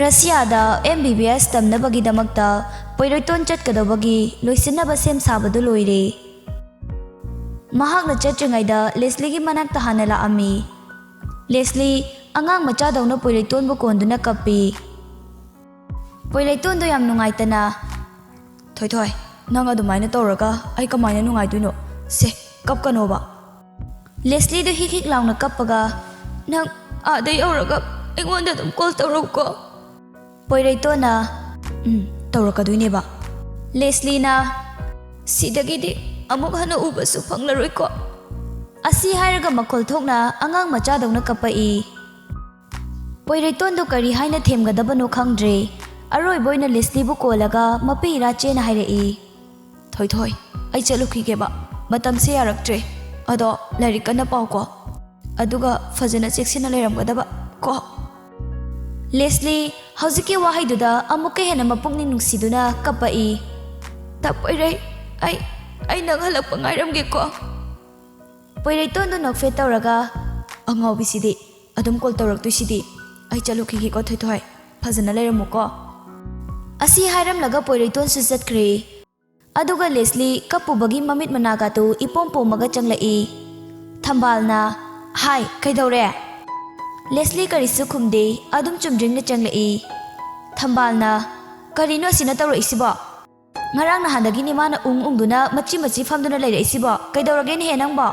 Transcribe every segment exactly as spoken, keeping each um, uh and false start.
ꯔꯁꯤꯌꯥꯗ M B B ꯑꯦꯁ ꯇꯝꯅꯕꯒꯤꯗꯃꯛꯇ ꯄꯣꯏꯔꯩꯇꯣꯟ ꯆꯠꯀꯗꯧꯕꯒꯤ ꯂꯣꯏꯁꯤꯟꯅꯕ ꯁꯦꯝ ꯁꯥꯕꯗꯨ ꯂꯣꯏꯔꯦ꯫ ꯃꯍꯥꯛꯅ ꯆꯠꯇ꯭ꯔꯤꯉꯩꯗ ꯂꯦꯁꯂꯤꯒꯤ ꯃꯅꯥꯛꯇ ꯍꯥꯟꯅ ꯂꯥꯛꯑꯝꯃꯤ꯫ ꯂꯦꯁꯂꯤ ꯑꯉꯥꯡ ꯃꯆꯥꯗꯧꯅ ꯄꯣꯏꯔꯩꯇꯣꯟꯕꯨ ꯀꯣꯟꯗꯨꯅ ꯀꯞꯄꯤ꯫ ꯄꯣꯏꯔꯩꯇꯣꯟꯗꯣ ꯌꯥꯝ ꯅꯨꯡꯉꯥꯏꯇꯅ, "ꯊꯣꯏꯊꯣꯏ, ꯅꯪ ꯑꯗꯨꯃꯥꯏꯅ ꯇꯧꯔꯒ ꯑꯩ ꯀꯃꯥꯏꯅ ꯅꯨꯡꯉꯥꯏꯗꯣꯏꯅꯣ? ꯁꯦ, ꯀꯞꯀꯅꯣꯕ꯫" ꯂꯦꯁꯂꯤꯗꯣ ꯍꯤꯛ ꯍꯤꯛ ꯂꯥꯎꯅ ꯀꯞꯄꯒ, "ꯅꯪ ꯑꯥꯗ ꯌꯧꯔꯒ ꯑꯩꯉꯣꯟꯗ ꯑꯗꯨꯝ ꯀꯣꯜ ꯇꯧꯔꯛꯎꯀꯣ꯫" ꯄꯣꯏꯔꯩꯇꯣꯟꯅ, "ꯎꯝ, ꯇꯧꯔꯛꯀꯗꯣꯏꯅꯦꯕ꯫" ꯂꯦꯁꯂꯤꯅ, "ꯁꯤꯗꯒꯤꯗꯤ ꯑꯃꯨꯛ ꯍꯟꯅ ꯎꯕꯁꯨ ꯐꯪꯂꯔꯣꯏꯀꯣ꯫" ꯑꯁꯤ ꯍꯥꯏꯔꯒ ꯃꯈꯣꯜ ꯊꯣꯛꯅ ꯑꯉꯥꯡ ꯃꯆꯥꯗꯧꯅ ꯀꯞꯄꯛꯏ꯫ ꯄꯣꯏꯔꯩꯇꯣꯟꯗꯣ ꯀꯔꯤ ꯍꯥꯏꯅ ꯊꯦꯝꯒꯗꯕꯅꯣ ꯈꯪꯗ꯭ꯔꯦ꯫ ꯑꯔꯣꯏꯕ ꯑꯣꯏꯅ ꯂꯦꯁꯂꯤꯕꯨ ꯀꯣꯜꯂꯒ ꯃꯄꯤ ꯏꯔꯥ ꯆꯦꯅ ꯍꯥꯏꯔꯛꯏ, "ꯊꯣꯏꯊꯣꯏ, ꯑꯩ ꯆꯠꯂꯨꯈꯤꯒꯦꯕ꯫ ꯃꯇꯝꯁꯦ ꯌꯥꯔꯛꯇ꯭ꯔꯦ꯫ ꯑꯗꯣ ꯂꯥꯏꯔꯤꯛ ꯀꯟꯅ ꯄꯥꯎꯀꯣ꯫ ꯑꯗꯨꯒ ꯐꯖꯅ ꯆꯦꯛꯁꯤꯟꯅ ꯂꯩꯔꯝꯒꯗꯕ ꯀꯣ꯫" ꯂꯦꯁꯂꯤ ꯍꯧꯖꯤꯛꯀꯤ ꯋꯥꯍꯩꯗꯨꯗ ꯑꯃꯨꯛꯀ ꯍꯦꯟꯅ ꯃꯄꯨꯛꯅꯤꯡ ꯅꯨꯡꯁꯤꯗꯨꯅ ꯀꯞꯄꯛꯏ꯫ "ꯇꯥ ꯄꯣꯏꯔꯩ, ꯑꯩ, ꯑꯩ ꯅꯪ ꯍꯜꯂꯛꯄ ꯉꯥꯏꯔꯝꯒꯦꯀꯣ꯫" ꯄꯣꯏꯔꯩꯇꯣꯟꯗꯨ ꯅꯣꯛꯐꯦꯠ ꯇꯧꯔꯒ, "ꯑꯉꯥꯎꯕꯤꯁꯤꯗꯤ, ꯑꯗꯨꯝ ꯀꯣꯜ ꯇꯧꯔꯛꯇꯣꯏꯁꯤꯗꯤ꯫ ꯑꯩ ꯆꯠꯂꯨꯈꯤꯒꯦꯀꯣ ꯊꯣꯏꯊꯣꯏ, ꯐꯖꯅ ꯂꯩꯔꯝꯃꯨꯀꯣ꯫" ꯑꯁꯤ ꯍꯥꯏꯔꯝꯂꯒ ꯄꯣꯏꯔꯩꯇꯣꯟꯁꯨ ꯆꯠꯈ꯭ꯔꯦ꯫ ꯑꯗꯨꯒ ꯂꯦꯁꯂꯤ ꯀꯞꯄꯨꯕꯒꯤ ꯃꯃꯤꯠ ꯃꯅꯥꯒꯗꯨ ꯏꯄꯣꯝ ꯄꯣꯝꯃꯒ ꯆꯪꯂꯛꯏ꯫ ꯊꯝꯕꯥꯜꯅ, "ꯍꯥꯏ, ꯀꯩꯗꯧꯔꯦ?" ꯂꯦꯁꯂꯤ ꯀꯔꯤꯁꯨ ꯈꯨꯝꯗꯦ, ꯑꯗꯨꯝ ꯆꯨꯝꯗ꯭ꯔꯤꯡꯅ ꯆꯪꯂꯛꯏ꯫ ꯊꯝꯕꯥꯜꯅ, "ꯀꯔꯤꯅꯣ ꯑꯁꯤꯅ ꯇꯧꯔꯛꯏꯁꯤꯕꯣ? ꯉꯔꯥꯡ ꯅꯍꯥꯟꯗꯒꯤꯅꯤ ꯃꯥꯅ ꯎꯪ ꯎꯪꯗꯨꯅ ꯃꯆꯤ ꯃꯆꯤ ꯐꯝꯗꯨꯅ ꯂꯩꯔꯛꯏꯁꯤꯕꯣ꯫ ꯀꯩꯗꯧꯔꯒꯦꯅꯦꯍꯦ ꯅꯪꯕꯣ?"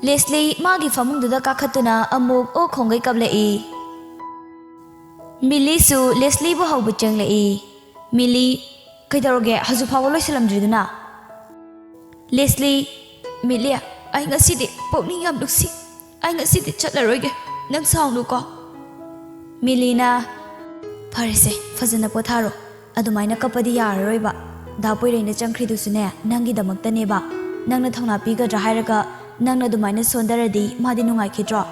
ꯂꯦꯁꯂꯤ ꯃꯥꯒꯤ ꯐꯃꯨꯡꯗꯨꯗ ꯀꯥꯈꯠꯇꯨꯅ ꯑꯃꯨꯛ ꯑꯣ ꯈꯣꯡꯒꯩ ꯀꯞꯂꯛꯏ꯫ ꯃꯤꯂꯤꯁꯨ ꯂꯦꯁꯂꯤꯕꯨ ꯍꯧꯕ ꯆꯪꯂꯛꯏ꯫ ꯃꯤꯂꯤ, "ꯀꯩꯗꯧꯔꯒꯦ? ꯍꯧꯖꯤꯛ ꯐꯥꯎꯕ ꯂꯣꯏꯁꯤꯜꯂꯝꯗ꯭ꯔꯤꯗꯨꯅ?" ꯂꯦꯁꯂꯤ, "ꯃꯤꯂꯤ, ꯑꯩ ꯉꯁꯤꯗꯤ ꯄꯨꯛꯅꯤꯡ ꯌꯥꯝ ꯅꯨꯡꯁꯤ꯫ ꯑꯩ ꯉꯁꯤꯗꯤ ꯆꯠꯂꯔꯣꯏꯒꯦ꯫ ꯅꯪ ꯁꯥꯎꯅꯨꯀꯣ꯫" ꯃꯤꯂꯤꯅ, "ꯐꯔꯦꯁꯦ, ꯐꯖꯅ ꯄꯣꯊꯥꯔꯣ꯫ ꯑꯗꯨꯃꯥꯏꯅ ꯀꯞꯄꯗꯤ ꯌꯥꯔꯔꯣꯏꯕ꯫ ꯗꯥ ꯄꯣꯏꯔꯩꯅ ꯆꯪꯈ꯭ꯔꯤꯗꯨꯁꯨꯅꯦ, ꯅꯪꯒꯤꯗꯃꯛꯇꯅꯦꯕ꯫ ꯅꯪꯅ ꯊꯧꯅꯥ ꯄꯤꯒꯗ꯭ꯔꯥ ꯍꯥꯏꯔꯒ ꯅꯪꯅ ꯑꯗꯨꯃꯥꯏꯅ ꯁꯣꯟꯊꯔꯗꯤ ꯃꯥꯗꯤ ꯅꯨꯡꯉꯥꯏꯈꯤꯗ꯭ꯔꯣ?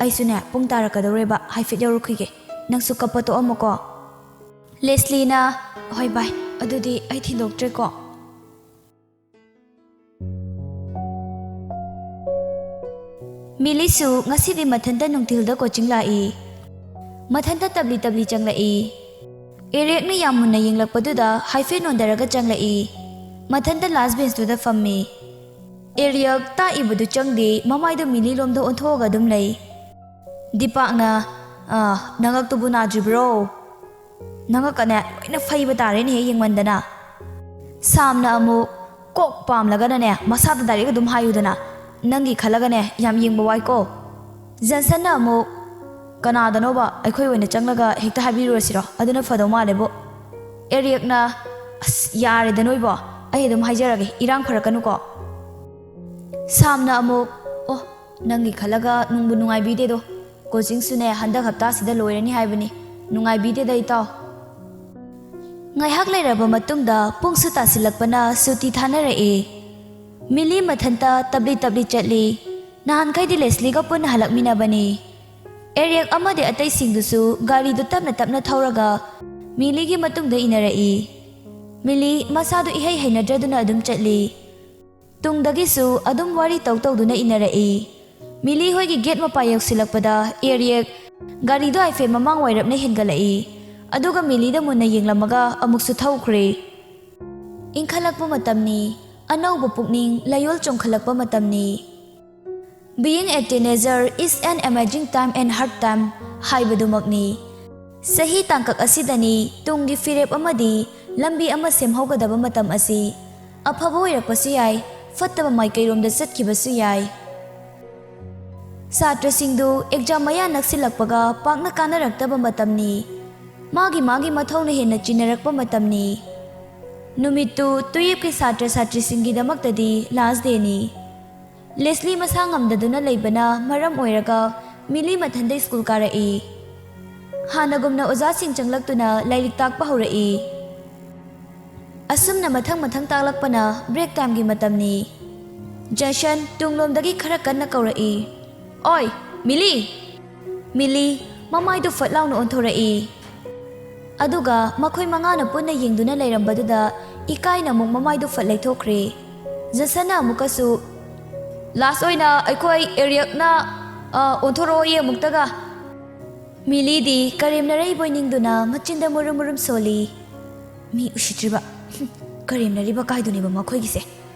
ꯑꯩꯁꯨꯅꯦ, ꯄꯨꯡ ꯇꯥꯔꯛꯀꯗꯧꯔꯦꯕ, ꯍꯥꯏꯐꯦꯠ ꯌꯧꯔꯨꯈꯤꯒꯦ꯫ ꯅꯪꯁꯨ ꯀꯞꯄ ꯇꯣꯛꯑꯝꯃꯣꯀꯣ꯫" ꯂꯦꯁꯂꯤꯅ, "ꯍꯣꯏ ꯚꯥꯏ, ꯑꯗꯨꯗꯤ ꯑꯩ ꯊꯤꯟꯗꯣꯛꯇ꯭ꯔꯦꯀꯣ꯫" ꯃꯤꯂꯤꯁꯨ ꯉꯁꯤꯗꯤ ꯃꯊꯟꯇ ꯅꯨꯡꯊꯤꯜꯗ ꯀꯣꯆꯤꯡ ꯂꯥꯛꯏ꯫ ꯃꯊꯟꯇ ꯇꯞꯂꯤ ꯇꯞꯂꯤ ꯆꯪꯂꯛꯏ꯫ ꯑꯦꯔꯤꯌꯛꯅ ꯌꯥꯝ ꯃꯨꯟꯅ ꯌꯦꯡꯂꯛꯄꯗꯨꯗ ꯍꯥꯏꯐꯦꯠ ꯅꯣꯟꯊꯔꯒ ꯆꯪꯂꯛꯏ꯫ ꯃꯊꯟꯇ ꯂꯥꯁ ꯕꯦꯟꯁꯇꯨꯗ ꯐꯝꯃꯤ꯫ ꯑꯦꯔꯤꯌꯛ ꯇꯥꯛꯏꯕꯗꯨ ꯆꯪꯗꯦ, ꯃꯃꯥꯏꯗꯣ ꯃꯤꯂꯤ ꯂꯣꯝꯗ ꯑꯣꯟꯊꯣꯛꯑꯒ ꯑꯗꯨꯝ ꯂꯩ꯫ ꯗꯤꯄꯥꯛꯅ, "ꯑꯥ, ꯅꯉꯛꯇꯨꯕꯨ ꯅꯥꯗ꯭ꯔꯤꯕ꯭ꯔꯣ? ꯅꯉꯛꯀꯅꯦ ꯂꯣꯏꯅ ꯐꯩꯕ ꯇꯥꯔꯦꯅꯦꯍꯦ ꯌꯦꯡꯃꯟꯗꯅ"꯫ ꯁꯥꯝꯅ ꯑꯃꯨꯛ, "ꯀꯣꯛ ꯄꯥꯝꯂꯒꯅꯅꯦ ꯃꯁꯥꯗ ꯗꯥꯏꯔꯦꯛ ꯑꯗꯨꯝ ꯍꯥꯏꯌꯨꯗꯅ, ꯅꯪꯒꯤ ꯈꯜꯂꯒꯅꯦ ꯌꯥꯝ ꯌꯦꯡꯕ ꯋꯥꯏꯀꯣ"꯫ ꯖꯟꯁꯟꯅ ꯑꯃꯨꯛ, "ꯀꯅꯥꯗꯅꯣꯕ, ꯑꯩꯈꯣꯏ ꯑꯣꯏꯅ ꯆꯪꯂꯒ ꯍꯦꯛꯇ ꯍꯥꯏꯕꯤꯔꯨꯔꯁꯤꯔꯣ? ꯑꯗꯨꯅ ꯐꯗꯧ ꯃꯥꯜꯂꯦꯕꯣ"꯫ ꯑꯦꯔꯤꯌꯛꯅ, "ꯑꯁ, ꯌꯥꯔꯦꯗ ꯅꯣꯏꯕꯣ, ꯑꯩ ꯑꯗꯨꯝ ꯍꯥꯏꯖꯔꯒꯦ, ꯏꯔꯥꯡ ꯐꯔꯛꯀꯅꯨꯀꯣ"꯫ ꯁꯥꯝꯅ ꯑꯃꯨꯛ, "ꯑꯣ, ꯅꯪꯒꯤ ꯈꯜꯂꯒ ꯅꯨꯡꯕꯨ ꯅꯨꯡꯉꯥꯏꯕꯤꯗꯦꯗꯣ꯫ ꯀꯣꯆꯤꯡꯁꯨꯅꯦ ꯍꯟꯗꯛ ꯍꯞꯇꯥꯁꯤꯗ ꯂꯣꯏꯔꯅꯤ ꯍꯥꯏꯕꯅꯤ꯫ ꯅꯨꯡꯉꯥꯏꯕꯤꯗꯦꯗ ꯏꯇꯥꯎ"꯫ ꯉꯥꯏꯍꯥꯛ ꯂꯩꯔꯕ ꯃꯇꯨꯡꯗ ꯄꯨꯡꯁꯨ ꯇꯥꯁꯤꯜꯂꯛꯄꯅ ꯁꯨꯇꯤ ꯊꯥꯅꯔꯛꯑꯦ꯫ ꯃꯤꯂꯤ ꯃꯊꯟꯇ ꯇꯞꯂꯤ ꯇꯞꯂꯤ ꯆꯠꯂꯤ꯫ ꯅꯍꯥꯟꯈꯩꯗꯤ ꯂꯦꯁꯂꯤꯒ ꯄꯨꯟꯅ ꯍꯜꯂꯛꯃꯤꯟꯅꯕꯅꯤ꯫ ꯑꯦꯔꯤꯌꯛ ꯑꯃꯗꯤ ꯑꯇꯩꯁꯤꯡꯗꯨꯁꯨ ꯒꯥꯔꯤꯗꯨ ꯇꯞꯅ ꯇꯞꯅ ꯊꯧꯔꯒ ꯃꯤꯂꯤꯒꯤ ꯃꯇꯨꯡꯗ ꯏꯟꯅꯔꯛꯏ꯫ ꯃꯤꯂꯤ ꯃꯁꯥꯗꯨ ꯏꯍꯩ ꯍꯩꯅꯗ꯭ꯔꯗꯨꯅ ꯑꯗꯨꯝ ꯆꯠꯂꯤ꯫ ꯇꯨꯡꯗꯒꯤꯁꯨ ꯑꯗꯨꯝ ꯋꯥꯔꯤ ꯇꯧ ꯇꯧꯗꯨꯅ ꯏꯟꯅꯔꯛꯏ꯫ ꯃꯤꯂꯤ ꯍꯣꯏꯒꯤ ꯒꯦꯠ ꯃꯄꯥ ꯌꯧꯁꯤꯜꯂꯛꯄꯗ ꯑꯦꯔꯤꯌꯛ ꯒꯥꯔꯤꯗꯣ ꯍꯥꯏꯐꯦꯠ ꯃꯃꯥꯡ ꯋꯥꯏꯔꯞꯅ ꯍꯦꯟꯒꯠꯂꯛꯏ꯫ ꯑꯗꯨꯒ ꯃꯤꯂꯤꯗ ꯃꯨꯟꯅ ꯌꯦꯡꯂꯝꯃꯒ ꯑꯃꯨꯛꯁꯨ ꯊꯧꯈ꯭ꯔꯦ꯫ ꯏꯪꯈꯠꯂꯛꯄ ꯃꯇꯝꯅꯤ꯫ ꯑꯅꯧꯕ ꯄꯨꯛꯅꯤꯡ ꯂꯩꯌꯣꯜ ꯆꯣꯡꯈꯠꯂꯛꯄ ꯃꯇꯝꯅꯤ꯫ Being a teenager is an amazing time and hard time ꯍꯥꯏꯕꯗꯨꯃꯛꯅꯤ꯫ ꯆꯍꯤ ꯇꯥꯡꯀꯛ ꯑꯁꯤꯗꯅꯤ ꯇꯨꯡꯒꯤ ꯐꯤꯔꯦꯞ ꯑꯃꯗꯤ ꯂꯝꯕꯤ ꯑꯃ ꯁꯦꯝꯍꯧꯒꯗꯕ ꯃꯇꯝ ꯑꯁꯤ꯫ ꯑꯐꯕ ꯑꯣꯏꯔꯛꯄꯁꯨ ꯌꯥꯏ, ꯐꯠꯇꯕ ꯃꯥꯏꯀꯩꯔꯣꯝꯗ ꯆꯠꯈꯤꯕꯁꯨ ꯌꯥꯏ꯫ ꯁꯥꯇ꯭ꯔꯁꯤꯡꯗꯨ ꯑꯦꯛꯖꯥꯝ ꯃꯌꯥ ꯅꯛꯁꯤꯜꯂꯛꯄꯒ ꯄꯥꯛꯅ ꯀꯥꯟꯅꯔꯛꯇꯕ ꯃꯇꯝꯅꯤ꯫ ꯃꯥꯒꯤ ꯃꯥꯒꯤ ꯃꯊꯧꯅ ꯍꯦꯟꯅ ꯆꯤꯟꯅꯔꯛꯄ ꯃꯇꯝꯅꯤ꯫ ꯅꯨꯃꯤꯠꯇꯨ ꯇꯨꯌꯦꯞꯀꯤ ꯁꯥꯇ꯭ꯔ ꯁꯥꯇ꯭ꯔꯤꯁꯤꯡꯒꯤꯗꯃꯛꯇꯗꯤ ꯂꯥꯁ ꯗꯦꯅꯤ꯫ ꯂꯦꯁꯂꯤ ꯃꯁꯥ ꯉꯝꯗꯗꯨꯅ ꯂꯩꯕꯅ ꯃꯔꯝ ꯑꯣꯏꯔꯒ ꯃꯤꯂꯤ ꯃꯊꯟꯗ ꯁ꯭ꯀꯨꯜ ꯀꯥꯔꯛꯏ꯫ ꯍꯥꯟꯅꯒꯨꯝꯅ ꯑꯣꯖꯥꯁꯤꯡ ꯆꯪꯂꯛꯇꯨꯅ ꯂꯥꯏꯔꯤꯛ ꯇꯥꯛꯄ ꯍꯧꯔꯛꯏ꯫ ꯑꯁꯨꯝꯅ ꯃꯊꯪ ꯃꯊꯪ ꯇꯥꯛꯂꯛꯄꯅ ꯕ꯭ꯔꯦꯛ ꯇꯥꯏꯝꯒꯤ ꯃꯇꯝꯅꯤ꯫ ꯖꯦꯁꯟ ꯇꯨꯡꯂꯣꯝꯗꯒꯤ ꯈꯔ ꯀꯟꯅ ꯀꯧꯔꯛꯏ, "ꯑꯣꯏ, ꯃꯤꯂꯤ!" ꯃꯤꯂꯤ ꯃꯃꯥꯏꯗꯨ ꯐꯠ ꯂꯥꯎꯅ ꯑꯣꯟꯊꯣꯔꯛꯏ꯫ ꯑꯗꯨꯒ ꯃꯈꯣꯏ ꯃꯉꯥꯅ ꯄꯨꯟꯅ ꯌꯦꯡꯗꯨꯅ ꯂꯩꯔꯝꯕꯗꯨꯗ ꯏꯀꯥꯏꯅ ꯑꯃꯨꯛ ꯃꯃꯥꯏꯗꯨ ꯐꯠ ꯂꯩꯊꯣꯛꯈ꯭ꯔꯦ꯫ ꯖꯦꯁꯟꯅ ꯑꯃꯨꯛꯀꯁꯨ, "ꯂꯥꯁ ꯑꯣꯏꯅ ꯑꯩꯈꯣꯏ ꯑꯦꯔꯤꯌꯛꯅ, ꯑ, ꯑꯣꯟꯊꯣꯔꯛꯑꯣꯌꯦ ꯑꯃꯨꯛꯇꯒ"꯫ ꯃꯤꯂꯤꯗꯤ ꯀꯔꯦꯝꯅꯔꯛꯏꯕꯣꯏ ꯅꯤꯡꯗꯨꯅ ꯃꯆꯤꯟꯗ ꯃꯨꯔꯨꯝ ꯃꯨꯔꯨꯝ ꯁꯣꯜꯂꯤ꯫ ꯃꯤ ꯎꯁꯤꯠꯇ꯭ꯔꯤꯕ꯫ ꯍꯨꯝ, ꯀꯔꯦꯝꯅꯔꯤꯕ ꯀꯥꯏꯗꯨꯅꯦꯕ ꯃꯈꯣꯏꯒꯤꯁꯦ꯫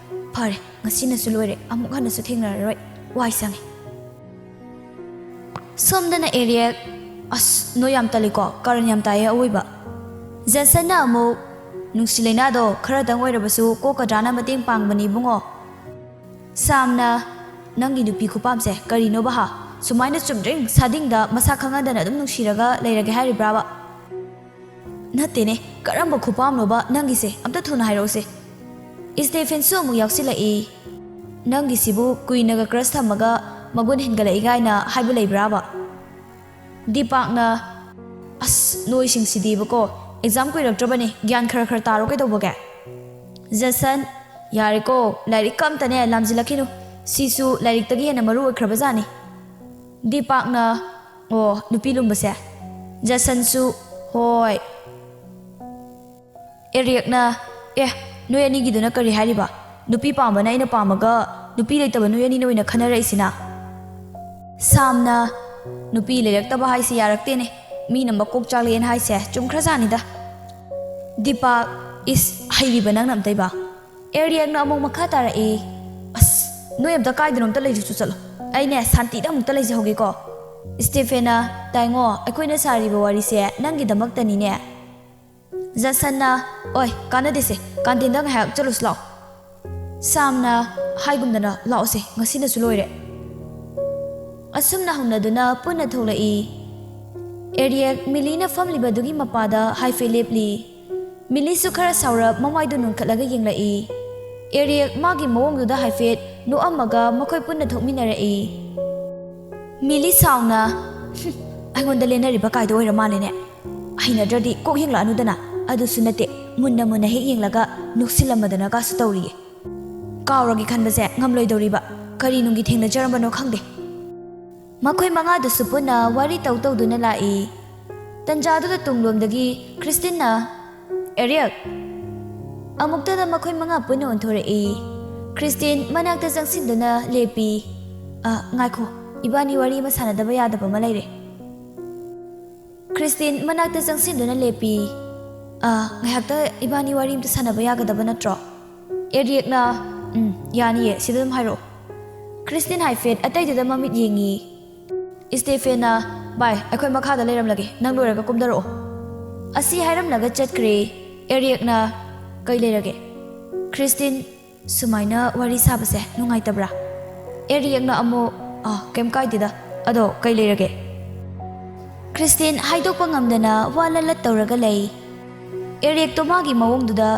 ꯐꯔꯦ, ꯉꯁꯤꯅꯁꯨ ꯂꯣꯏꯔꯦ, ꯑꯃꯨꯛ ꯍꯟꯅꯁꯨ ꯊꯦꯡꯅꯔꯔꯣꯏ꯫ ꯋꯥꯏ ꯁꯪꯉꯦ꯫ ꯁꯣꯝꯗꯅ ꯑꯦꯔꯤꯌꯦꯛ, "ꯑꯁ, ꯅꯣꯏ ꯌꯥꯝ ꯇꯜꯂꯤꯀꯣ, ꯀꯔꯟ ꯌꯥꯝ ꯇꯥꯏꯌꯦ ꯑꯋꯣꯏꯕ꯫" ꯖꯦꯁꯟꯅ ꯑꯃꯨꯛ, "ꯅꯨꯡꯁꯤ ꯂꯩꯅꯥꯗꯣ ꯈꯔꯗꯪ ꯑꯣꯏꯔꯕꯁꯨ ꯀꯣꯛꯀꯗ꯭ꯔꯥꯅ ꯃꯇꯦꯡ ꯄꯥꯡꯕꯅꯤ ꯏꯕꯨꯡꯉꯣ꯫" ꯁꯥꯝꯅ, "ꯅꯪꯒꯤ ꯅꯨꯄꯤ ꯈꯨꯄꯥꯝꯁꯦ ꯀꯔꯤꯅꯣꯕ ꯍꯥ? ꯁꯨꯃꯥꯏꯅ ꯆꯨꯝꯗ꯭ꯔꯤꯡ ꯁꯥꯗꯤꯡꯗ ꯃꯁꯥ ꯈꯪꯍꯟꯗꯅ ꯑꯗꯨꯝ ꯅꯨꯡꯁꯤꯔꯒ ꯂꯩꯔꯒꯦ ꯍꯥꯏꯔꯤꯕ꯭ꯔꯥꯕ?" "ꯅꯠꯇꯦꯅꯦ, ꯀꯔꯝꯕ ꯈꯨꯄꯥꯝꯅꯣꯕ ꯅꯪꯒꯤꯁꯦ? ꯑꯝꯇ ꯊꯨꯅ ꯍꯥꯏꯔꯛꯎꯁꯦ꯫" ꯏꯁꯇꯦꯐꯦꯟꯁꯨ ꯑꯃꯨꯛ ꯌꯥꯎꯁꯤꯜꯂꯛꯏ꯫ "ꯅꯪꯒꯤꯁꯤꯕꯨ ꯀꯨꯏꯅꯒ ꯀ꯭ꯔꯁ ꯊꯝꯃꯒ ꯃꯒꯨꯟ ꯍꯦꯟꯒꯠꯂꯛꯏ ꯀꯥꯏꯅ ꯍꯥꯏꯕ ꯂꯩꯕ꯭ꯔꯥꯕ?" ꯗꯤꯄꯥꯛꯅ, "ꯑꯁ, ꯅꯣꯏꯁꯤꯡꯁꯤꯗꯤꯕꯀꯣ, ꯑꯦꯛꯖꯥꯝ ꯀꯨꯏꯔꯛꯇ꯭ꯔꯕꯅꯦ, ꯒ꯭ꯌꯥꯟ ꯈꯔ ꯈꯔ ꯇꯥꯔꯣ ꯀꯩꯗꯧꯕꯒꯦ?" ꯖꯦꯁꯟ, "ꯌꯥꯔꯦꯀꯣ, ꯂꯥꯏꯔꯤꯛꯀ ꯑꯝꯇꯅꯦ ꯂꯥꯝꯖꯤꯜꯂꯛꯈꯤꯅꯨ, ꯁꯤꯁꯨ ꯂꯥꯏꯔꯤꯛꯇꯒꯤ ꯍꯦꯟꯅ ꯃꯔꯨ ꯑꯣꯏꯈ꯭ꯔꯕꯖꯥꯠꯅꯤ꯫" ꯗꯤꯄꯥꯛꯅ, "ꯑꯣ, ꯅꯨꯄꯤ ꯂꯨꯝꯕꯁꯦ?" ꯖꯦꯁꯟꯁꯨ, "ꯍꯣꯏ꯫" ꯑꯦꯔꯤꯌꯛꯅ, "ꯑꯦ, ꯅꯣꯏ ꯑꯅꯤꯒꯤꯗꯨꯅ ꯀꯔꯤ ꯍꯥꯏꯔꯤꯕ? ꯅꯨꯄꯤ ꯄꯥꯝꯕꯅ ꯑꯩꯅ ꯄꯥꯝꯃꯒ, ꯅꯨꯄꯤ ꯂꯩꯇꯕ ꯅꯣꯏ ꯑꯅꯤꯅ ꯑꯣꯏꯅ ꯈꯟꯅꯔꯛꯏꯁꯤꯅ?" ꯁꯥꯝꯅ, "ꯅꯨꯄꯤ ꯂꯩꯔꯛꯇꯕ ꯍꯥꯏꯁꯦ ꯌꯥꯔꯛꯇꯦꯅꯦ, ꯃꯤꯅ ꯃꯀꯣꯛ ꯆꯥꯛꯂꯛꯑꯦꯅ ꯍꯥꯏꯁꯦ ꯆꯨꯝꯈ꯭ꯔꯖꯥꯠꯅꯤꯗ꯫" ꯗꯤꯄꯥꯛ, "ꯏꯁ, ꯍꯩꯔꯤꯕ ꯅꯪꯅ ꯑꯝꯇꯩꯕ?" ꯑꯦꯔꯤꯌꯛꯅ ꯑꯃꯨꯛ ꯃꯈꯥ ꯇꯥꯔꯛꯏ, "ꯑꯁ, ꯅꯣꯏ ꯑꯝꯇ ꯀꯥꯏꯗꯅꯣ ꯑꯝꯇ ꯂꯩꯔꯨꯆꯣ ꯆꯠꯂꯣ, ꯑꯩꯅꯦ ꯁꯥꯟꯇꯤꯗ ꯑꯃꯨꯛꯇ ꯂꯩꯖꯍꯧꯒꯦꯀꯣ꯫" ꯏꯁꯇꯦꯐꯦꯅ, "ꯇꯥꯏꯉꯣ, ꯑꯩꯈꯣꯏꯅ ꯁꯥꯔꯤꯕ ꯋꯥꯔꯤꯁꯦ ꯅꯪꯒꯤꯗꯃꯛꯇꯅꯤꯅꯦ꯫" ꯖꯁꯟꯅ, "ꯑꯣꯏ, ꯀꯥꯟꯅꯗꯦꯁꯦ, ꯀꯥꯟꯇꯤꯟꯗ ꯉꯥꯏꯍꯥꯛ ꯆꯠꯂꯨꯁꯤ ꯂꯥꯛꯑꯣ꯫" ꯁꯥꯝꯅ ꯍꯥꯏꯒꯨꯝꯗꯅ, "ꯂꯥꯛꯑꯣꯁꯦ, ꯉꯁꯤꯅꯁꯨ ꯂꯣꯏꯔꯦ꯫" ꯑꯁꯨꯝꯅ ꯍꯧꯅꯗꯨꯅ ꯄꯨꯟꯅ ꯊꯣꯛꯂꯛꯏ꯫ ꯑꯦꯔꯤꯌꯦꯛ ꯃꯤꯂꯤꯅ ꯐꯝꯂꯤꯕꯗꯨꯒꯤ ꯃꯄꯥꯗ ꯍꯥꯏꯐꯦꯠ ꯂꯦꯞꯂꯤ꯫ ꯃꯤꯂꯤꯁꯨ ꯈꯔ ꯁꯥꯎꯔꯞ ꯃꯃꯥꯏꯗꯨ ꯅꯣꯟꯈꯠꯂꯒ ꯌꯦꯡꯂꯛꯏ꯫ ꯑꯦꯔꯤꯌꯦꯛ ꯃꯥꯒꯤ ꯃꯑꯣꯡꯗꯨꯗ ꯍꯥꯏꯐꯦꯠ ꯅꯣꯛꯑꯝꯃꯒ ꯃꯈꯣꯏ ꯄꯨꯟꯅ ꯊꯣꯛꯃꯤꯟꯅꯔꯛꯏ꯫ ꯃꯤꯂꯤ ꯁꯥꯎꯅ, "ꯍꯨꯝ, ꯑꯩꯉꯣꯟꯗ ꯂꯦꯟꯅꯔꯤꯕ ꯀꯥꯏꯗꯣ ꯑꯣꯏꯔ ꯃꯥꯜꯂꯦꯅꯦ꯫ ꯍꯩꯅꯗ꯭ꯔꯗꯤ ꯀꯣꯛ ꯌꯦꯡꯂꯛꯑꯅꯨꯗꯅ꯫ ꯑꯗꯨꯁꯨ ꯅꯠꯇꯦ, ꯃꯨꯟꯅ ꯃꯨꯟꯅ ꯍꯦꯛ ꯌꯦꯡꯂꯒ ꯅꯣꯛꯁꯤꯜꯂꯝꯃꯗꯅꯒꯁꯨ ꯇꯧꯔꯤꯌꯦ꯫ ꯀꯥꯎꯔꯒꯦ ꯈꯟꯕꯁꯦ ꯉꯝꯂꯣꯏꯗꯧꯔꯤꯕ꯫ ꯀꯔꯤ ꯅꯨꯡꯒꯤ ꯊꯦꯡꯅꯖꯔꯝꯕꯅꯣ ꯈꯪꯗꯦ꯫" ꯃꯈꯣꯏ ꯃꯉꯥꯗꯨꯁꯨ ꯄꯨꯟꯅ ꯋꯥꯔꯤ ꯇꯧ ꯇꯧꯗꯨꯅ ꯂꯥꯛꯏ꯫ ꯇꯟꯖꯥꯗꯨꯗ ꯇꯨꯡꯂꯣꯝꯗꯒꯤ ꯈ꯭ꯔꯤꯁꯇꯤꯟꯅ, "ꯑꯦꯔꯤꯌꯛ!" ꯑꯃꯨꯛꯇꯗ ꯃꯈꯣꯏ ꯃꯉꯥ ꯄꯨꯟꯅ ꯑꯣꯟꯊꯣꯔꯛꯏ꯫ ꯈ꯭ꯔꯤꯁꯇꯤꯟ ꯃꯅꯥꯛꯇ ꯆꯪꯁꯤꯟꯗꯨꯅ ꯂꯦꯞꯄꯤ꯫ "ꯑ, ꯉꯥꯏꯈꯣ, ꯏꯕꯥꯅꯤ ꯋꯥꯔꯤ ꯑꯃ ꯁꯥꯟꯅꯗꯕ ꯌꯥꯗꯕ ꯑꯃ ꯂꯩꯔꯦ꯫" ꯈ꯭ꯔꯤꯁꯇꯤꯟ ꯃꯅꯥꯛꯇ ꯆꯪꯁꯤꯟꯗꯨꯅ ꯂꯦꯞꯄꯤ꯫ "ꯑꯥ, ꯉꯥꯏꯍꯥꯛꯇ ꯏꯕꯥꯅꯤ ꯋꯥꯔꯤ ꯑꯝꯇ ꯁꯥꯟꯅꯕ ꯌꯥꯒꯗꯕ ꯅꯠꯇ꯭ꯔꯣ?" ꯑꯦꯔꯤꯛꯅ, "ꯎꯝ, ꯌꯥꯅꯤꯌꯦ, ꯁꯤꯗ ꯑꯗꯨꯝ ꯍꯥꯏꯔꯛꯑꯣ꯫" ꯈ꯭ꯔꯤꯁꯇꯤꯟ ꯍꯥꯏꯐꯦꯠ ꯑꯇꯩꯗꯨꯗ ꯃꯃꯤꯠ ꯌꯦꯡꯉꯤ꯫ ꯏꯁꯇꯦꯐꯦꯟꯅ, "ꯚꯥꯏ, ꯑꯩꯈꯣꯏ ꯃꯈꯥꯗ ꯂꯩꯔꯝꯂꯒꯦ, ꯅꯪ ꯂꯣꯏꯔꯒ ꯀꯨꯝꯊꯔꯛꯑꯣ꯫" ꯑꯁꯤ ꯍꯥꯏꯔꯝꯂꯒ ꯆꯠꯈ꯭ꯔꯦ꯫ ꯑꯦꯔꯤꯛꯅ, "ꯀꯩ ꯂꯩꯔꯒꯦ?" ꯈ꯭ꯔꯤꯁꯇꯤꯟ, "ꯁꯨꯃꯥꯏꯅ ꯋꯥꯔꯤ ꯁꯥꯕꯁꯦ ꯅꯨꯡꯉꯥꯏꯇꯕ꯭ꯔꯥ?" ꯑꯦꯔꯤꯛꯅ ꯑꯃꯨꯛ, "ꯑꯥ, ꯀꯩꯝ ꯀꯥꯏꯗꯦꯗ꯫ ꯑꯗꯣ ꯀꯩ ꯂꯩꯔꯒꯦ?" ꯈ꯭ꯔꯤꯁꯇꯤꯟ ꯍꯥꯏꯗꯣꯛꯄ ꯉꯝꯗꯅ ꯋꯥ ꯂꯠꯂꯠ ꯇꯧꯔꯒ ꯂꯩ꯫ ꯑꯦꯔꯤꯛꯇꯣ ꯃꯥꯒꯤ ꯃꯑꯣꯡꯗꯨꯗ,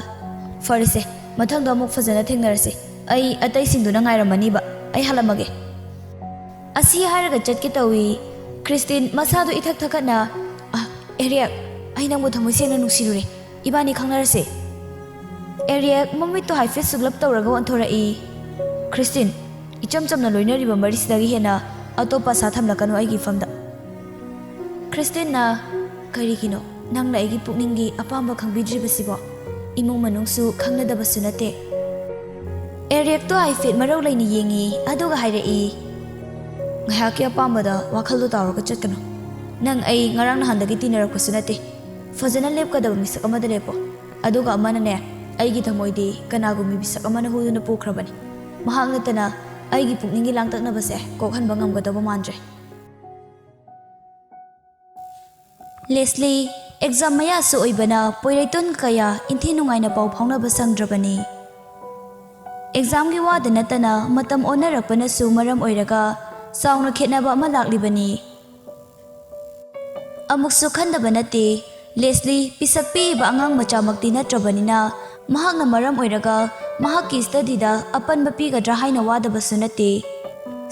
"ꯐꯔꯦꯁꯦ, ꯃꯊꯪꯗ ꯑꯃꯨꯛ ꯐꯖꯅ ꯊꯦꯡꯅꯔꯁꯤ꯫ ꯑꯩ ꯑꯇꯩꯁꯤꯡꯗꯨꯅ ꯉꯥꯏꯔꯝꯃꯅꯤꯕ꯫ ꯑꯩ ꯍꯜꯂꯝꯃꯒꯦ꯫" ꯑꯁꯤ ꯍꯥꯏꯔꯒ ꯆꯠꯀꯦ ꯇꯧꯏ꯫ ꯈ꯭ꯔꯤꯁꯇꯤꯟ ꯃꯁꯥꯗꯨ ꯏꯊꯛ ꯊꯛꯀꯠꯅ, "ꯑ, ꯑꯦꯔꯤꯛ, ꯑꯩ ꯅꯪꯕꯨ ꯊꯃꯣꯏ ꯁꯦꯡꯅ ꯅꯨꯡꯁꯤꯔꯨꯔꯦ꯫ ꯏꯕꯥꯅꯤ ꯈꯪꯅꯔꯁꯦ꯫" ꯑꯦꯔꯤꯛ ꯃꯃꯤꯠꯇꯨ ꯍꯥꯏꯐꯦꯠ ꯁꯨꯛꯂꯞ ꯇꯧꯔꯒ ꯑꯣꯟꯊꯣꯔꯛꯏ꯫ "ꯈ꯭ꯔꯤꯁꯇꯤꯟ, ꯏꯆꯝ ꯆꯝꯅ ꯂꯣꯏꯅꯔꯤꯕ ꯃꯔꯤꯁꯤꯗꯒꯤ ꯍꯦꯟꯅ ꯑꯇꯣꯞꯄ ꯑꯁꯥ ꯊꯝꯂꯛꯀꯅꯨ ꯑꯩꯒꯤ ꯏꯐꯝꯗ꯫" ꯈ꯭ꯔꯤꯁꯇꯤꯟꯅ, "ꯀꯔꯤꯒꯤꯅꯣ ꯅꯪꯅ ꯑꯩꯒꯤ ꯄꯨꯛꯅꯤꯡꯒꯤ ꯑꯄꯥꯝꯕ ꯈꯪꯕꯤꯗ꯭ꯔꯤꯕꯁꯤꯕꯣ? ꯏꯃꯨꯡ ꯃꯅꯨꯡꯁꯨ ꯈꯪꯅꯗꯕꯁꯨ ꯅꯠꯇꯦ꯫" ꯑꯦꯔꯤꯛꯇꯣ ꯍꯥꯏꯐꯦꯠ ꯃꯔꯧ ꯂꯩꯅ ꯌꯦꯡꯉꯤ, ꯑꯗꯨꯒ ꯍꯥꯏꯔꯛꯏ, "ꯉꯥꯏꯍꯥꯛꯀꯤ ꯑꯄꯥꯝꯕꯗ ꯋꯥꯈꯜꯗꯣ ꯇꯥꯎꯔꯒ ꯆꯠꯀꯅꯨ꯫ ꯅꯪ ꯑꯩ ꯉꯔꯥꯡ ꯅꯍꯥꯟꯗꯒꯤ ꯇꯤꯟꯅꯔꯛꯄꯁꯨ ꯅꯠꯇꯦ꯫ ꯐꯖꯅ ꯂꯦꯞꯀꯗꯕ ꯃꯤꯁꯛ ꯑꯃꯗ ꯂꯦꯞꯄꯣ꯫ ꯑꯗꯨꯒ ꯑꯃꯅꯅꯦ, ꯑꯩꯒꯤ ꯊꯃꯣꯏꯗꯤ ꯀꯅꯥꯒꯨꯝꯕꯤ ꯃꯤꯁꯛ ꯑꯃꯅ ꯍꯨꯗꯨꯅ ꯄꯨꯈ꯭ꯔꯕꯅꯤ꯫ ꯃꯍꯥꯛ ꯅꯠꯇꯅ ꯑꯩꯒꯤ ꯄꯨꯛꯅꯤꯡꯒꯤ ꯂꯥꯡꯇꯛꯅꯕꯁꯦ ꯀꯣꯛꯍꯟꯕ ꯉꯝꯒꯗꯧꯕ ꯃꯥꯟꯗ꯭ꯔꯦ꯫" ꯂꯦꯁꯂꯤ, ꯑꯦꯛꯖꯥꯝ ꯃꯌꯥꯁꯨ ꯑꯣꯏꯕꯅ ꯄꯣꯏꯔꯩꯇꯣꯟ ꯀꯌꯥ ꯏꯟꯊꯤ ꯅꯨꯡꯉꯥꯏꯅ ꯄꯥꯎ ꯐꯥꯎꯅꯕ ꯁꯪꯗ꯭ꯔꯕꯅꯤ꯫ ꯑꯦꯛꯖꯥꯝꯒꯤ ꯋꯥꯗ ꯅꯠꯇꯅ ꯃꯇꯝ ꯑꯣꯟꯅꯔꯛꯄꯅꯁꯨ ꯃꯔꯝ ꯑꯣꯏꯔꯒ ꯆꯥꯎꯅ ꯈꯦꯠꯅꯕ ꯑꯃ ꯂꯥꯛꯂꯤꯕꯅꯤ꯫ ꯑꯃꯨꯛꯁꯨ ꯈꯟꯗꯕ ꯅꯠꯇꯦ, ꯂꯦꯁꯂꯤ ꯄꯤꯁꯛ ꯄꯤꯛꯏꯕ ꯑꯉꯥꯡ ꯃꯆꯥꯃꯛꯇꯤ ꯅꯠꯇ꯭ꯔꯕꯅꯤꯅ, ꯃꯍꯥꯛꯅ ꯃꯔꯝ ꯑꯣꯏꯔꯒ ꯃꯍꯥꯛꯀꯤ ꯁ꯭ꯇꯗꯤꯗ ꯑꯄꯟꯕ ꯄꯤꯒꯗ꯭ꯔꯥ ꯍꯥꯏꯅ ꯋꯥꯗꯕꯁꯨ ꯅꯠꯇꯦ꯫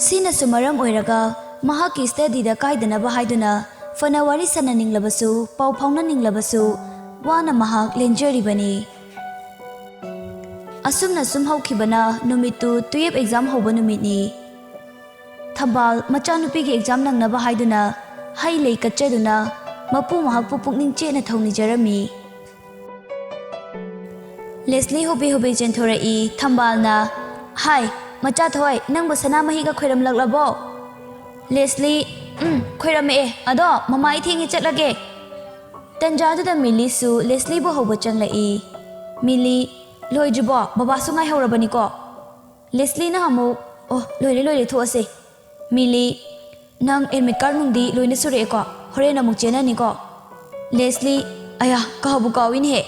ꯁꯤꯅꯁꯨ ꯃꯔꯝ ꯑꯣꯏꯔꯒ ꯃꯍꯥꯛꯀꯤ ꯁ꯭ꯇꯗꯤꯗ ꯀꯥꯏꯗꯅꯕ ꯍꯥꯏꯗꯨꯅ ꯐꯅ ꯋꯥꯔꯤ ꯁꯥꯟꯅꯅꯤꯡꯂꯕꯁꯨ, ꯄꯥꯎ ꯐꯥꯎꯅꯅꯤꯡꯂꯕꯁꯨ, ꯋꯥꯅ ꯃꯍꯥꯛ ꯂꯦꯟꯖꯔꯤꯕꯅꯤ꯫ ꯑꯁꯨꯝꯅ ꯁꯨꯝ ꯍꯧꯈꯤꯕꯅ ꯅꯨꯃꯤꯠꯇꯨ ꯇꯨꯌꯦꯞ ꯑꯦꯛꯖꯥꯝ ꯍꯧꯕ ꯅꯨꯃꯤꯠꯅꯤ꯫ ꯊꯝꯕꯥꯜ ꯃꯆꯥꯅꯨꯄꯤꯒꯤ ꯑꯦꯛꯖꯥꯝ ꯅꯪꯅꯕ ꯍꯥꯏꯗꯨꯅ ꯍꯩ ꯂꯩ ꯀꯠꯆꯗꯨꯅ ꯃꯄꯨ ꯃꯍꯥꯛꯄꯨ ꯄꯨꯛꯅꯤꯡ ꯆꯦꯠꯅ ꯊꯧꯅꯤꯖꯔꯝꯃꯤ꯫ ꯂꯦꯁꯂꯤ ꯍꯣꯕꯦ ꯍꯣꯕꯦ ꯆꯦꯟꯊꯣꯔꯛꯏ꯫ ꯊꯝꯕꯥꯜꯅ, "ꯍꯥꯏ, ꯃꯆꯥ ꯊꯋꯥꯏ, ꯅꯪꯕꯨ ꯁꯅꯥꯃꯍꯤꯒ ꯈꯣꯏꯔꯝꯂꯛꯂꯕꯣ?" ꯂꯦꯁꯂꯤ, ꯎꯝ, ꯈꯣꯏꯔꯝꯃꯛꯑꯦ꯫ ꯑꯗꯣ ꯃꯃꯥ, ꯑꯩ ꯊꯦꯡꯉꯦ, ꯆꯠꯂꯒꯦ꯫ ꯇꯟꯖꯥꯗꯨꯗ ꯃꯤꯂꯤꯁꯨ ꯂꯦꯁꯂꯤꯕꯨ ꯍꯧꯕ ꯆꯪꯂꯛꯏ꯫ "ꯃꯤꯂꯤ, ꯂꯣꯏꯗ꯭ꯔꯤꯕꯣ? ꯕꯕꯥꯁꯨ ꯉꯥꯏꯍꯧꯔꯕꯅꯤꯀꯣ꯫" ꯂꯦꯁꯂꯤꯅ ꯑꯃꯨꯛ, "ꯑꯣ, ꯂꯣꯏꯔꯦ, ꯂꯣꯏꯔꯦ, ꯊꯣꯛꯑꯁꯦ꯫" ꯃꯤꯂꯤ, "ꯅꯪ ꯑꯦꯗꯃꯤꯠ ꯀꯥꯔꯗ ꯅꯨꯡꯗꯤ ꯂꯣꯏꯅ ꯁꯨꯔꯛꯑꯦꯀꯣ? ꯍꯣꯔꯦꯟ ꯑꯃꯨꯛ ꯆꯦꯟꯅꯅꯤꯀꯣ꯫" ꯂꯦꯁꯂꯤ, "ꯑꯌꯥ, ꯀꯥꯎꯕꯨ ꯀꯥꯎꯏꯅꯦꯍꯦ꯫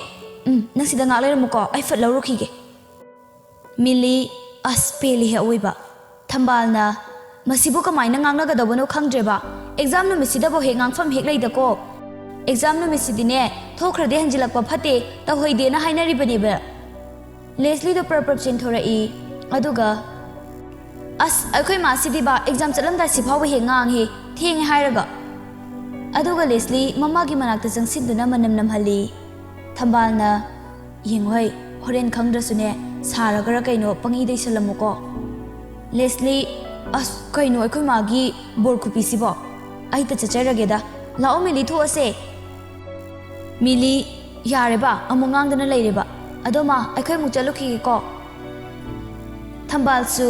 ꯎꯝ, ꯅꯪ ꯁꯤꯗ ꯉꯥꯛ ꯂꯩꯔꯝꯃꯨꯀꯣ, ꯑꯩ ꯐꯠ ꯂꯧꯔꯨꯈꯤꯒꯦ꯫" ꯃꯤꯂꯤ, "ꯑꯁ, ꯄꯦꯜꯂꯤꯍꯦ ꯑꯋꯣꯏꯕ꯫" ꯊꯝꯕꯥꯜꯅ, "ꯃꯁꯤꯕꯨ ꯀꯃꯥꯏꯅ ꯉꯥꯡꯅꯒꯗꯧꯕꯅꯣ ꯈꯪꯗ꯭ꯔꯦꯕ꯫ ꯑꯦꯛꯖꯥꯝ ꯅꯨꯃꯤꯠꯁꯤꯗꯕꯨ ꯍꯦꯛ ꯉꯥꯡꯐꯝ ꯍꯦꯛ ꯂꯩꯗꯀꯣ꯫ ꯑꯦꯛꯖꯥꯝ ꯅꯨꯃꯤꯠꯁꯤꯗꯤꯅꯦ, ꯊꯣꯛꯈ꯭ꯔꯗꯤ ꯍꯟꯖꯤꯜꯂꯛꯄ ꯐꯠꯇꯦ, ꯇꯧꯍꯩꯗꯦꯅ ꯍꯥꯏꯅꯔꯤꯕꯅꯦꯕ꯫" ꯂꯦꯁꯂꯤꯗꯣ ꯄ꯭ꯔꯞ ꯄ꯭ꯔꯞ ꯆꯦꯟꯊꯣꯔꯛꯏ꯫ ꯑꯗꯨꯒ, "ꯑꯁ, ꯑꯩꯈꯣꯏ ꯃꯥꯁꯤꯗꯤꯕ ꯑꯦꯛꯖꯥꯝ ꯆꯠꯂꯝꯗꯥꯏꯁꯤ ꯐꯥꯎꯕ ꯍꯦꯛ ꯉꯥꯡꯉꯤ, ꯊꯦꯡꯉꯦ ꯍꯥꯏꯔꯒ꯫" ꯑꯗꯨꯒ ꯂꯦꯁꯂꯤ ꯃꯃꯥꯒꯤ ꯃꯅꯥꯛꯇ ꯆꯪꯁꯤꯟꯗꯨꯅ ꯃꯅꯝ ꯅꯝꯍꯜꯂꯤ꯫ ꯊꯝꯕꯥꯜꯅ, "ꯌꯦꯡꯉꯨꯍꯩ, ꯍꯣꯔꯦꯟ ꯈꯪꯗ꯭ꯔꯁꯨꯅꯦ, ꯁꯥꯔꯒꯔ ꯀꯩꯅꯣ ꯄꯪꯏꯗ ꯏꯁꯜꯂꯝꯃꯨꯀꯣ꯫" ꯂꯦꯁꯂꯤ, "ꯑꯁ, ꯀꯩꯅꯣ ꯑꯩꯈꯣꯏ ꯃꯥꯒꯤ ꯕꯣꯔ ꯈꯨꯄꯤꯁꯤꯕꯣ? ꯑꯩ ꯇ ꯆꯠꯆꯔꯒꯦꯗ꯫ ꯂꯥꯛꯑꯣ ꯃꯤꯂꯤ, ꯊꯣꯛꯑꯁꯦ꯫" ꯃꯤꯂꯤ, "ꯌꯥꯔꯦꯕ, ꯑꯃꯨꯛ ꯉꯥꯡꯗꯅ ꯂꯩꯔꯦꯕ꯫ ꯑꯗꯣ ꯃꯥ, ꯑꯩꯈꯣꯏ ꯑꯃꯨꯛ ꯆꯠꯂꯨꯈꯤꯒꯦꯀꯣ꯫" ꯊꯝꯕꯥꯜꯁꯨ,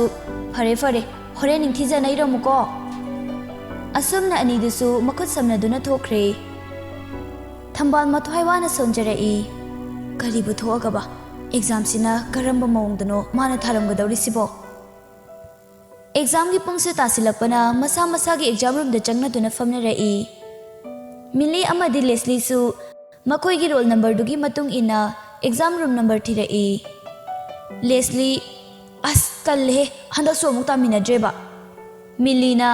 "ꯐꯔꯦ, ꯐꯔꯦ, ꯍꯣꯔꯦꯟ ꯅꯤꯡꯊꯤꯖꯅ ꯏꯔꯝꯃꯨꯀꯣ꯫" ꯑꯁꯨꯝꯅ ꯑꯅꯤꯗꯨꯁꯨ ꯃꯈꯨꯠ ꯁꯝꯅꯗꯨꯅ ꯊꯣꯛꯈ꯭ꯔꯦ꯫ ꯊꯝꯕꯥꯜ ꯃꯊ꯭ꯋꯥꯏ ꯋꯥꯅ ꯁꯣꯟꯖꯔꯛꯏ꯫ ꯀꯔꯤꯕꯨ ꯊꯣꯛꯑꯒꯕ? ꯑꯦꯛꯖꯥꯝꯁꯤꯅ ꯀꯔꯝꯕ ꯃꯑꯣꯡꯗꯅꯣ ꯃꯥꯅ ꯊꯥꯔꯝꯒꯗꯧꯔꯤꯁꯤꯕꯣ? ꯑꯦꯛꯖꯥꯝꯒꯤ ꯄꯨꯡꯁꯨ ꯇꯥꯁꯤꯜꯂꯛꯄꯅ ꯃꯁꯥ ꯃꯁꯥꯒꯤ ꯑꯦꯛꯖꯥꯝ ꯔꯨꯝꯗ ꯆꯪꯅꯗꯨꯅ ꯐꯝꯅꯔꯛꯏ꯫ ꯃꯤꯂꯤ ꯑꯃꯗꯤ ꯂꯦꯁꯂꯤꯁꯨ ꯃꯈꯣꯏꯒꯤ ꯔꯣꯜ ꯅꯝꯕꯔꯗꯨꯒꯤ ꯃꯇꯨꯡ ꯏꯟꯅ ꯑꯦꯛꯖꯥꯝ ꯔꯨꯝ ꯅꯝꯕꯔ ꯊꯤꯔꯛꯏ꯫ ꯂꯦꯁꯂꯤ, "ꯑꯁ, ꯇꯜꯂꯦꯍꯦ, ꯍꯟꯗꯛꯁꯨ ꯑꯃꯨꯛ ꯇꯥꯃꯤꯟꯅꯗ꯭ꯔꯦꯕ꯫" ꯃꯤꯂꯤꯅ,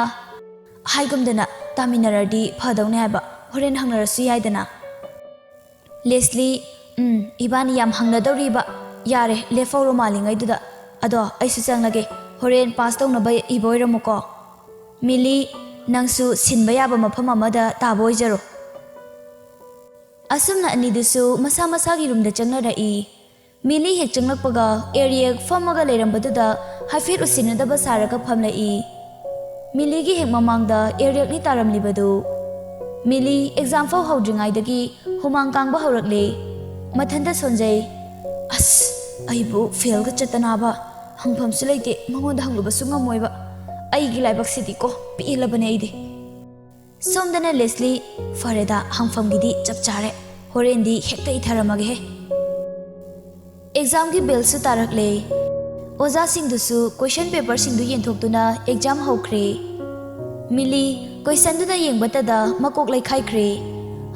"ꯍꯥꯏꯒꯨꯝꯗꯅ ꯇꯥꯃꯤꯟꯅꯔꯗꯤ ꯐꯗꯧꯅꯦ ꯍꯥꯏꯕ, ꯍꯣꯔꯦꯟ ꯍꯪꯅꯔꯁꯨ ꯌꯥꯏꯗꯅ꯫" ꯂꯦꯁꯂꯤ, "ꯎꯝ, ꯏꯕꯥꯅꯤ ꯌꯥꯝ ꯍꯪꯅꯗꯧꯔꯤꯕ꯫ ꯌꯥꯔꯦ, ꯂꯦꯞꯍꯧꯔꯣ ꯃꯥꯜꯂꯤꯉꯩꯗꯨꯗ꯫ ꯑꯗꯣ ꯑꯩꯁꯨ ꯆꯪꯂꯒꯦ, ꯍꯣꯔꯦꯟ ꯄꯥꯁ ꯇꯧꯅꯕ ꯏꯕ ꯑꯣꯏꯔꯝꯃꯨꯀꯣ꯫" ꯃꯤꯂꯤ, "ꯅꯪꯁꯨ ꯁꯤꯟꯕ ꯌꯥꯕ ꯃꯐꯝ ꯑꯃꯗ ꯇꯥꯕ ꯑꯣꯏꯖꯔꯣ꯫" ꯑꯁꯨꯝꯅ ꯑꯅꯤꯗꯨꯁꯨ ꯃꯁꯥ ꯃꯁꯥꯒꯤ ꯔꯨꯝꯗ ꯆꯪꯅꯔꯛꯏ꯫ ꯃꯤꯂꯤ ꯍꯦꯛ ꯆꯪꯂꯛꯄꯒ ꯑꯦꯔꯤꯌꯦꯛ ꯐꯝꯃꯒ ꯂꯩꯔꯝꯕꯗꯨꯗ ꯍꯥꯏꯐꯦꯠ ꯎꯁꯤꯟꯅꯗꯕ ꯁꯥꯔꯒ ꯐꯝꯂꯛꯏ꯫ ꯃꯤꯂꯤꯒꯤ ꯍꯦꯛ ꯃꯃꯥꯡꯗ ꯑꯦꯔꯤꯌꯦꯛꯅꯤ ꯇꯥꯔꯝꯂꯤꯕꯗꯨ꯫ ꯃꯤꯂꯤ ꯑꯦꯛꯖꯥꯝ ꯐꯥꯎ ꯍꯧꯗ꯭ꯔꯤꯉꯩꯗꯒꯤ ꯍꯨꯃꯥꯡ ꯀꯥꯡꯕ ꯍꯧꯔꯛꯂꯦ꯫ ꯃꯊꯟꯇ ꯁꯣꯟꯖꯩ꯫ "ꯑꯁ, ꯑꯩꯕꯨ ꯐꯦꯜꯒ ꯆꯠꯇꯅꯕ꯫ ꯍꯪꯐꯝꯁꯨ ꯂꯩꯇꯦ, ꯃꯉꯣꯟꯗ ꯍꯪꯂꯨꯕꯁꯨ ꯉꯝꯃꯣꯏꯕ꯫ ꯑꯩꯒꯤ ꯂꯥꯏꯕꯛꯁꯤꯗꯤꯀꯣ, ꯄꯦꯜꯂꯕꯅꯦ ꯑꯩꯗꯤ꯫" ꯁꯣꯝꯗꯅ ꯂꯦꯁꯂꯤ, "ꯐꯔꯦꯗ, ꯍꯪꯐꯝꯒꯤꯗꯤ ꯆꯞ ꯆꯥꯔꯦ, ꯍꯣꯔꯦꯟꯗꯤ ꯍꯦꯛꯇ ꯏꯊꯔꯝꯃꯒꯦꯍꯦ"꯫ ꯑꯦꯛꯖꯥꯝꯒꯤ ꯕꯦꯜꯁꯨ ꯇꯥꯔꯛꯂꯦ꯫ ꯑꯣꯖꯥꯁꯤꯡꯗꯨꯁꯨ ꯀꯣꯏꯁꯟ ꯄꯦꯄꯔꯁꯤꯡꯗꯨ ꯌꯦꯟꯊꯣꯛꯇꯨꯅ ꯑꯦꯛꯖꯥꯝ ꯍꯧꯈ꯭ꯔꯦ꯫ ꯃꯤꯂꯤ ꯀꯣꯏꯁꯟꯗꯨꯗ ꯌꯦꯡꯕꯇꯗ ꯃꯀꯣꯛ ꯂꯩꯈꯥꯏꯈ꯭ꯔꯦ꯫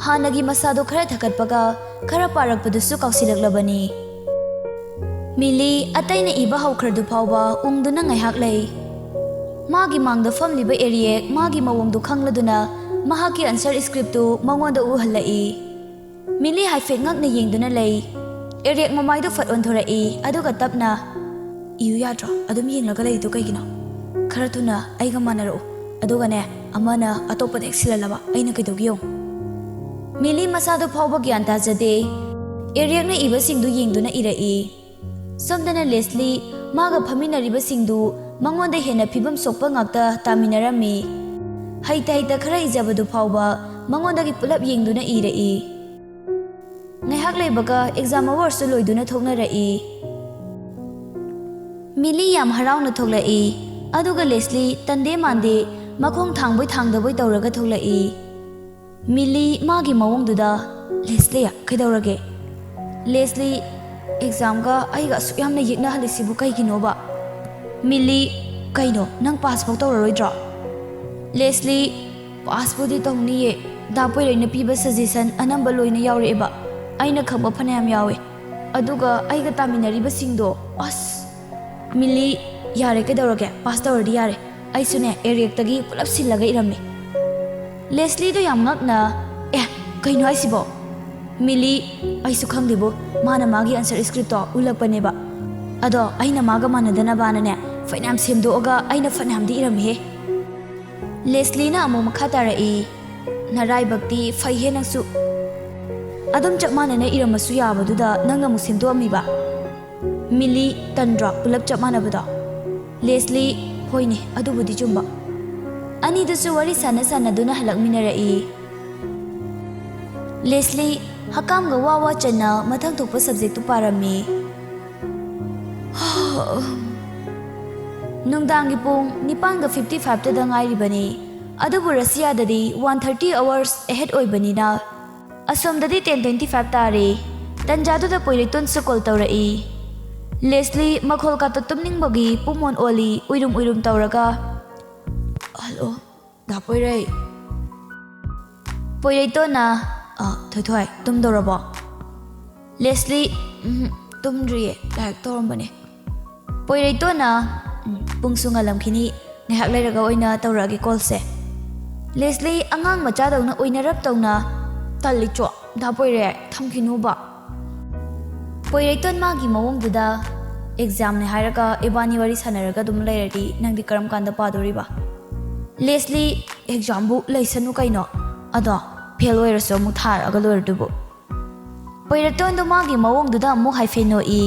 ꯍꯥꯟꯅꯒꯤ ꯃꯁꯥꯗꯣ ꯈꯔ ꯊꯀꯠꯄꯒ ꯈꯔ ꯄꯥꯔꯛꯄꯗꯨꯁꯨ ꯀꯥꯎꯁꯤꯜꯂꯛꯂꯕꯅꯤ꯫ ꯃꯤꯂꯤ ꯑꯇꯩꯅ ꯏꯕ ꯍꯧꯈ꯭ꯔꯗꯨ ꯐꯥꯎꯕ ꯎꯪꯗꯨꯅ ꯉꯥꯏꯍꯥꯛ ꯂꯩ꯫ ꯃꯥꯒꯤ ꯃꯥꯡꯗ ꯐꯝꯂꯤꯕ ꯑꯦꯔꯤꯌꯦꯛ ꯃꯥꯒꯤ ꯃꯑꯣꯡꯗꯨ ꯈꯪꯂꯗꯨꯅ ꯃꯍꯥꯛꯀꯤ ꯑꯟꯁꯔ ꯁ꯭ꯀ꯭ꯔꯤꯞꯇꯨ ꯃꯉꯣꯟꯗ ꯎꯍꯜꯂꯛꯏ꯫ ꯃꯤꯂꯤ ꯍꯥꯏꯐꯦꯠ ꯉꯛꯅ ꯌꯦꯡꯗꯨꯅ ꯂꯩ꯫ ꯑꯦꯔꯤꯌꯦꯛ ꯃꯃꯥꯏꯗꯨ ꯐꯠ ꯑꯣꯟꯊꯣꯔꯛꯏ, ꯑꯗꯨꯒ ꯇꯞꯅ, "ꯏꯌꯨ ꯌꯥꯗ꯭ꯔꯣ? ꯑꯗꯨꯝ ꯌꯦꯡꯂꯒ ꯂꯩꯔꯤꯗꯨ ꯀꯩꯒꯤꯅꯣ? ꯈꯔ ꯊꯨꯅ ꯑꯩꯒ ꯃꯥꯟꯅꯔꯛꯎ, ꯑꯗꯨꯒꯅꯦ, ꯑꯃꯅ ꯑꯇꯣꯞꯄꯗ ꯍꯦꯛ ꯁꯤꯜꯍꯜꯂꯕ ꯑꯩꯅ ꯀꯩꯗꯧꯒꯦ ꯌꯦꯡꯉꯨ"꯫ ꯃꯤꯂꯤ ꯃꯁꯥꯗꯨ ꯐꯥꯎꯕ ꯒ꯭ꯌꯥꯟ ꯇꯥꯖꯗꯦ꯫ ꯑꯦꯔꯤꯌꯦꯛꯅ ꯏꯕꯁꯤꯡꯗꯨ ꯌꯦꯡꯗꯨꯅ ꯏꯔꯛꯏ꯫ ꯁꯣꯝꯗꯅ ꯂꯦꯁꯂꯤ ꯃꯥꯒ ꯐꯝꯃꯤꯟꯅꯔꯤꯕꯁꯤꯡꯗꯨ ꯃꯉꯣꯟꯗ ꯍꯦꯟꯅ ꯐꯤꯕꯝ ꯁꯣꯛꯄ ꯉꯥꯛꯇ ꯇꯥꯃꯤꯟꯅꯔꯝꯃꯤ꯫ ꯍꯩꯇ ꯍꯩꯇ ꯈꯔ ꯏꯖꯕꯗꯨ ꯐꯥꯎꯕ ꯃꯉꯣꯟꯗꯒꯤ ꯄꯨꯂꯞ ꯌꯦꯡꯗꯨꯅ ꯏꯔꯛꯏ꯫ ꯉꯥꯏꯍꯥꯛ ꯂꯩꯕꯒ ꯑꯦꯛꯖꯥꯝ ꯑꯋꯥꯔꯁꯨ ꯂꯣꯏꯗꯨꯅ ꯊꯣꯛꯅꯔꯛꯏ꯫ ꯃꯤꯂꯤ ꯌꯥꯝ ꯍꯔꯥꯎꯅ ꯊꯣꯛꯂꯛꯏ, ꯑꯗꯨꯒ ꯂꯦꯁꯂꯤ ꯇꯟꯗꯦ ꯃꯥꯟꯗꯦ ꯃꯈꯣꯡ ꯊꯥꯡꯕꯣꯏ ꯊꯥꯡꯗꯕꯣꯏ ꯇꯧꯔꯒ ꯊꯣꯛꯂꯛꯏ꯫ ꯃꯤꯂꯤ ꯃꯥꯒꯤ ꯃꯑꯣꯡꯗꯨꯗ, "ꯂꯦꯁꯂꯤ, ꯀꯩꯗꯧꯔꯒꯦ?" ꯂꯦꯁꯂꯤ, "ꯑꯦꯛꯖꯥꯝꯒ ꯑꯩꯒ ꯑꯁꯨꯛ ꯌꯥꯝꯅ ꯌꯦꯛꯅꯍꯜꯂꯤꯁꯤꯕꯨ ꯀꯩꯒꯤꯅꯣꯕ?" ꯃꯤꯂꯤ, "ꯀꯩꯅꯣ, ꯅꯪ ꯄꯥꯁ ꯐꯥꯎ ꯇꯧꯔꯔꯣꯏꯗ꯭ꯔꯣ?" ꯂꯦꯁꯂꯤ, "ꯄꯥꯁꯄꯨꯗꯤ ꯇꯧꯅꯤꯌꯦ꯫ ꯗꯥ ꯄꯣꯏꯔꯩꯅ ꯄꯤꯕ ꯁꯖꯦꯁꯟ ꯑꯅꯝꯕ ꯂꯣꯏꯅ ꯌꯥꯎꯔꯛꯑꯦꯕ꯫ ꯑꯩꯅ ꯈꯪꯕ ꯐꯅꯌꯥꯝ ꯌꯥꯎꯋꯦ꯫ ꯑꯗꯨꯒ ꯑꯩꯒ ꯇꯥꯃꯤꯟꯅꯔꯤꯕꯁꯤꯡꯗꯣ, ꯑꯁ"꯫ ꯃꯤꯂꯤ, "ꯌꯥꯔꯦ, ꯀꯩꯗꯧꯔꯒꯦ? ꯄꯥꯁ ꯇꯧꯔꯗꯤ ꯌꯥꯔꯦ꯫ ꯑꯩꯁꯨꯅꯦ, ꯑꯦꯔꯤꯌꯦꯛꯇꯒꯤ ꯄꯨꯂꯞ ꯁꯤꯜꯂꯒ ꯏꯔꯝꯃꯤ"꯫ ꯂꯦꯁꯂꯤꯗꯣ ꯌꯥꯝ ꯉꯛꯅ, "ꯑꯦ, ꯀꯩꯅꯣ ꯍꯥꯏꯁꯤꯕꯣ?" ꯃꯤꯂꯤ, "ꯑꯩꯁꯨ ꯈꯪꯗꯦꯕꯨ, ꯃꯥꯅ ꯃꯥꯒꯤ ꯑꯟꯁꯔ ꯁ꯭ꯀ꯭ꯔꯤꯞꯇꯣ ꯎꯠꯂꯛꯄꯅꯦꯕ꯫ ꯑꯗꯣ ꯑꯩꯅ ꯃꯥꯒ ꯃꯥꯟꯅꯗꯅꯕꯅꯅꯦ, ꯐꯅꯌꯥꯝ ꯁꯦꯝꯗꯣꯛꯑꯒ ꯑꯩꯅ ꯐꯅꯌꯥꯝꯗꯤ ꯏꯔꯝꯃꯤꯍꯦ"꯫ ꯂꯦꯁꯂꯤꯅ ꯑꯃꯨꯛ ꯃꯈꯥ ꯇꯥꯔꯛꯏ, "ꯅꯔꯥꯏꯕꯛꯇꯤ ꯐꯩꯍꯦ ꯅꯪꯁꯨ꯫ ꯑꯗꯨꯝ ꯆꯞ ꯃꯥꯟꯅꯅ ꯏꯔꯝꯃꯁꯨ ꯌꯥꯕꯗꯨꯗ ꯅꯪꯅ ꯑꯃꯨꯛ ꯁꯦꯝꯗꯣꯛꯑꯝꯃꯤꯕ"꯫ ꯃꯤꯂꯤ, "ꯇꯟꯗ꯭ꯔꯣ ꯄꯨꯂꯞ ꯆꯞ ꯃꯥꯟꯅꯕꯗꯣ?" ꯂꯦꯁꯂꯤ, "ꯍꯣꯏꯅꯦ, ꯑꯗꯨꯕꯨꯗꯤ ꯆꯨꯝꯕ"꯫ ꯑꯅꯤꯗꯨꯁꯨ ꯋꯥꯔꯤ ꯁꯥꯟꯅ ꯁꯥꯟꯅꯗꯨꯅ ꯍꯜꯂꯛꯃꯤꯟꯅꯔꯛꯏ꯫ ꯂꯦꯁꯂꯤ ꯍꯀꯥꯝꯒ ꯋꯥ ꯋꯥ ꯆꯟꯅ ꯃꯊꯪ ꯊꯣꯛꯄ ꯁꯕꯖꯦꯛꯇꯨ ꯄꯥꯔꯝꯃꯤ꯫ ꯅꯨꯡꯗꯥꯡꯒꯤ ꯄꯨꯡ ꯅꯤꯄꯥꯟꯒ fifty fiveꯇꯗ ꯉꯥꯏꯔꯤꯕꯅꯤ꯫ ꯑꯗꯨꯕꯨ ꯔꯁꯤꯌꯥꯗꯗꯤ one thirty hours ahead ꯑꯣꯏꯕꯅꯤꯅ ꯑꯁꯣꯝꯗꯗꯤ ten twenty five ꯇꯥꯔꯦ꯫ ꯇꯟꯖꯥꯗꯨꯗ ꯄꯣꯏꯔꯩꯇꯣꯟꯁꯨ ꯀꯣꯜ ꯇꯧꯔꯛꯏ꯫ ꯂꯦꯁꯂꯤ ꯃꯈꯣꯜ ꯀꯥꯇ ꯇꯨꯝꯅꯤꯡꯕꯒꯤ ꯄꯨꯃꯣꯟ ꯑꯣꯜꯂꯤ, ꯎꯏꯔꯨꯝ ꯎꯏꯔꯨꯝ ꯇꯧꯔꯒ, "ꯍꯜꯂꯣ, ꯗꯥ ꯄꯣꯏꯔꯩ?" ꯄꯣꯏꯔꯩꯇꯣꯟꯅ, "ꯑ, ꯊꯣꯏꯊꯣꯏ, ꯇꯨꯝꯗꯧꯔꯕꯣ?" ꯂꯦꯁꯂꯤ, "ꯎꯝ, ꯇꯨꯝꯗ꯭ꯔꯤꯌꯦ, ꯂꯥꯏꯔꯤꯛ ꯇꯧꯔꯝꯕꯅꯦ꯫" ꯄꯣꯏꯔꯩꯇꯣꯟꯅ, "ꯎꯝ, ꯄꯨꯡꯁꯨ ꯉꯜꯂꯝꯈꯤꯅꯤ, ꯉꯥꯏꯍꯥꯛ ꯂꯩꯔꯒ ꯑꯣꯏꯅ ꯇꯧꯔꯛꯑꯒꯦ ꯀꯣꯜꯁꯦ꯫" ꯂꯦꯁꯂꯤ ꯑꯉꯥꯡ ꯃꯆꯥꯗꯧꯅ ꯑꯣꯏꯅꯔꯞ ꯇꯧꯅ, "ꯇꯜꯂꯤꯆꯣ, ꯗꯥ ꯄꯣꯏꯔꯩ, ꯊꯝꯈꯤꯅꯨꯕ꯫" ꯄꯣꯏꯔꯩꯇꯣꯟ ꯃꯥꯒꯤ ꯃꯑꯣꯡꯗꯨꯗ, "ꯑꯦꯛꯖꯥꯝꯅꯦ ꯍꯥꯏꯔꯒ ꯏꯕꯥꯅꯤ ꯋꯥꯔꯤ ꯁꯥꯟꯅꯔꯒ ꯑꯗꯨꯝ ꯂꯩꯔꯗꯤ ꯅꯪꯗꯤ ꯀꯔꯝ ꯀꯥꯟꯗ ꯄꯥꯗꯣꯔꯤꯕ?" ꯂꯦꯁꯂꯤ, "ꯑꯦꯛꯖꯥꯝꯕꯨ ꯂꯩꯁꯅꯨ ꯀꯩꯅꯣ, ꯑꯗꯣ ꯐꯦꯜ ꯑꯣꯏꯔꯁꯨ ꯑꯃꯨꯛ ꯊꯥꯔꯛꯑꯒ ꯂꯣꯏꯔꯗꯨꯕꯨ꯫" ꯄꯣꯏꯔꯩꯇꯣꯟꯗꯣ ꯃꯥꯒꯤ ꯃꯑꯣꯡꯗꯨꯗ ꯑꯃꯨꯛ ꯍꯥꯏꯐꯦꯠ ꯅꯣꯛꯏ꯫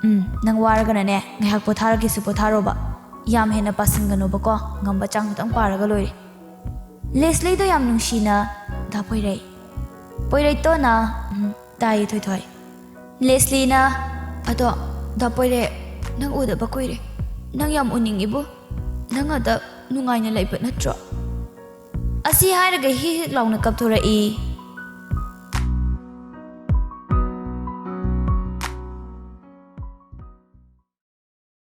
"ꯎꯝ, ꯅꯪ ꯋꯥꯔꯒꯅꯅꯦ, ꯉꯥꯏꯍꯥꯛ ꯄꯣꯊꯥꯔꯒꯦꯁꯨ ꯄꯣꯊꯥꯔꯣꯕ꯫ ꯌꯥꯝ ꯍꯦꯟꯅ ꯄꯥꯁꯤꯟꯒꯅꯣꯕꯀꯣ, ꯉꯝꯕ ꯆꯥꯡ ꯈꯛꯇꯪ ꯄꯥꯔꯒ ꯂꯣꯏꯔꯦ꯫" ꯂꯦꯁꯂꯤꯗꯣ ꯌꯥꯝ ꯅꯨꯡꯁꯤꯅ, "ꯗꯥ ꯄꯣꯏꯔꯩ꯫" ꯄꯣꯏꯔꯩꯇꯣꯟꯅ, "ꯎꯝ, ꯇꯥꯏꯌꯦ ꯊꯣꯏꯊꯣꯏ꯫" ꯂꯦꯁꯂꯤꯅ, "ꯑꯗꯣ, ꯗꯥ ꯄꯣꯏꯔꯩ, ꯅꯪ ꯎꯗꯕ ꯀꯨꯏꯔꯦ꯫ ꯅꯪ ꯌꯥꯝ ꯎꯅꯤꯡꯉꯤꯕꯨ꯫ ꯅꯪ ꯑꯗ ꯅꯨꯡꯉꯥꯏꯅ ꯂꯩꯕ ꯅꯠꯇ꯭ꯔꯣ?" ꯑꯁꯤ ꯍꯥꯏꯔꯒ ꯍꯤꯛ ꯍꯤꯛ ꯂꯥꯎꯅ ꯀꯞꯊꯣꯔꯛꯏ꯫